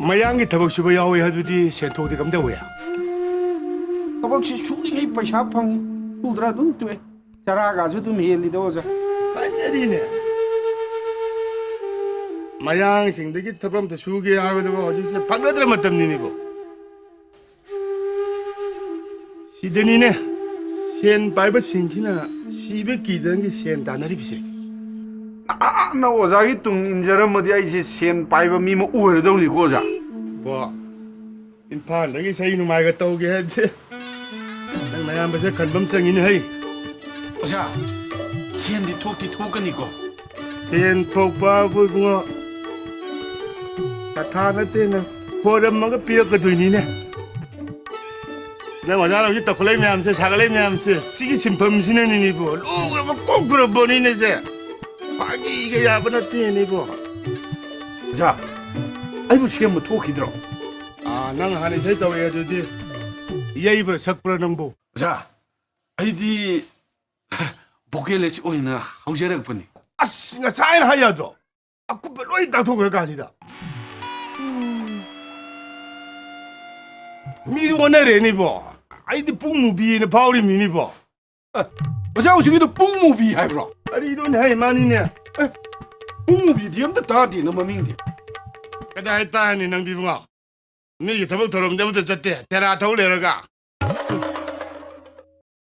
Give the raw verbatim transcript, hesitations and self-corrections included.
ꯃꯌꯥꯡꯒꯤ ꯊꯕꯛ ꯁꯨꯕ ꯌꯥꯎꯋꯦ ꯍꯥꯏꯗꯨꯗꯤ ꯁꯦꯟꯊꯣꯛꯇꯤ ꯀꯝꯗꯧꯋꯦ? ꯊꯕꯛꯁꯤ ꯁꯨꯔꯤꯉꯩ ꯄꯩꯁꯥ ꯐꯪꯉꯤ, ꯁꯨꯗ꯭ꯔꯥ ꯑꯗꯨꯝ ꯇꯣꯛꯑꯦ꯫ ꯆꯔꯥꯒꯁꯨ ꯑꯗꯨꯝ ꯍꯦꯜꯂꯤꯗ, ꯑꯣꯖꯥ꯫ ꯐꯖꯔꯤꯅꯦ꯫ ꯃꯌꯥꯡꯁꯤꯡꯗꯒꯤ ꯊꯕꯛ ꯑꯝꯇ ꯁꯨꯒꯦ ꯍꯥꯏꯕꯗꯕꯨ ꯍꯧꯖꯤꯛꯁꯦ ꯐꯪꯅꯗ꯭ꯔ ꯃꯇꯝꯅꯤꯅꯦꯕꯣ꯫ ꯁꯤꯗꯅꯤꯅꯦ ꯁꯦꯟ ꯄꯥꯏꯕꯁꯤꯡꯁꯤꯅ ꯁꯤꯕ ꯀꯤꯗꯅꯒꯤ ꯁꯦꯟ ꯇꯥꯟꯅꯔꯤꯕꯁꯦ꯫ ꯑꯥ, ꯅꯪ ꯑꯣꯖꯥꯒꯤ ꯇꯨꯡ ꯏꯟꯖꯔꯝꯃꯗꯤ ꯑꯩꯁꯦ ꯁꯦꯟ ꯄꯥꯏꯕ ꯃꯤ ꯑꯃ ꯑꯣꯏꯔꯗꯧꯅꯤꯀꯣ, ꯑꯣꯖꯥ꯫ ꯕꯣ, ꯏꯝꯐꯥꯜꯗꯒꯤ ꯏꯁꯩ ꯅꯨꯡꯃꯥꯏꯒ ꯇꯧꯒꯦ ꯍꯥꯏꯗꯤ ꯅꯪ ꯅꯌꯥꯝꯕꯁꯦ ꯈꯟꯕ ꯑꯃ ꯆꯪꯉꯤꯅꯦ ꯍꯩ꯫ ꯑꯣꯖꯥ, ꯁꯦꯟꯗꯤ ꯊꯣꯛꯇꯤ ꯊꯣꯛꯀꯅꯤꯀꯣ? ꯁꯦꯟ ꯊꯣꯛꯄꯕꯨ ꯏꯕꯨꯡꯉꯣ, ꯀꯊꯥ ꯅꯠꯇꯦꯅ ꯈꯣꯏꯔꯝꯃꯒ ꯄꯤꯔꯛꯀꯗꯣꯏꯅꯤꯅꯦ꯫ ꯅꯪ ꯑꯣꯖꯥꯅ ꯍꯧꯖꯤꯛ ꯇꯧꯈꯠꯂꯛꯏ ꯃꯌꯥꯝꯁꯦ, ꯁꯥꯒꯠꯂꯛꯏ ꯃꯌꯥꯝꯁꯦ, ꯁꯤꯒꯤ ꯁꯤꯟꯐꯝꯁꯤꯅꯅꯤꯅꯦꯕꯣ, ꯂꯨꯈ꯭ꯔꯕ ꯀꯣꯛꯈ꯭ꯔꯕꯅꯤꯅꯦ ꯁꯦ꯫ ꯐꯥꯒꯤꯒ ꯌꯥꯕ ꯅꯠꯇꯦꯅꯦꯕꯣ꯫ ꯑꯣꯖꯥ, ꯑꯩꯕꯨ ꯁꯦꯝꯕ ꯊꯣꯛꯈꯤꯗ꯭ꯔꯣ? ꯑꯥ, ꯅꯪ ꯍꯥꯟꯅ ꯏꯁꯩ ꯇꯧꯔꯛꯑꯦ ꯑꯗꯨꯗꯤ꯫ ꯌꯩꯕ꯭ꯔꯥ ꯁꯛꯄ꯭ꯔꯥ ꯅꯪꯕꯨ? ꯑꯣꯖꯥ, ꯑꯩꯗꯤ vocalist ꯑꯣꯏꯅ ꯍꯧꯖꯔꯛꯄꯅꯤ꯫ ꯑꯁ, ꯉꯁꯥꯏꯅ ꯍꯥꯏ ꯌꯥꯗ꯭ꯔꯣ? ꯑꯀꯨꯞꯄ ꯂꯣꯏ ꯇꯥꯛꯊꯣꯛꯈ꯭ꯔ ꯀꯥꯟꯁꯤꯗ꯫ ꯃꯤ ꯑꯣꯟꯅꯔꯦꯅꯤꯕꯣ꯫ ꯑꯩꯗꯤ ꯄꯨꯡ ꯃꯨꯕꯤꯅ ꯐꯥꯎꯔꯤꯃꯤꯅꯤꯕꯣ꯫ ꯑꯦ, ꯑꯣꯖꯥ ꯍꯧꯖꯤꯛꯀꯤꯗꯣ ꯄꯨꯡ ꯃꯨꯕꯤ ꯍꯥꯏꯕ꯭ꯔꯣ? ꯀꯔꯤꯅꯣꯅꯦ ꯍꯩ, ꯃꯥꯅꯤꯅꯦ꯫ ꯑꯦ, ꯄꯨꯡ ꯃꯨꯕꯤꯗꯤ ꯑꯝꯇ ꯇꯥꯗꯦꯅ ꯃꯃꯤꯡꯗꯤ꯫ ꯀꯗꯥꯏ ꯇꯥꯔꯅꯤ ꯅꯪꯗꯤ ꯏꯕꯨꯡꯉꯣ? ꯃꯤꯒꯤ ꯊꯕꯛ ꯊꯧꯔꯝꯗꯤ ꯑꯃꯠꯇ ꯆꯠꯇꯦ, ꯇꯦꯔꯥ ꯊꯧ ꯂꯩꯔꯒ꯫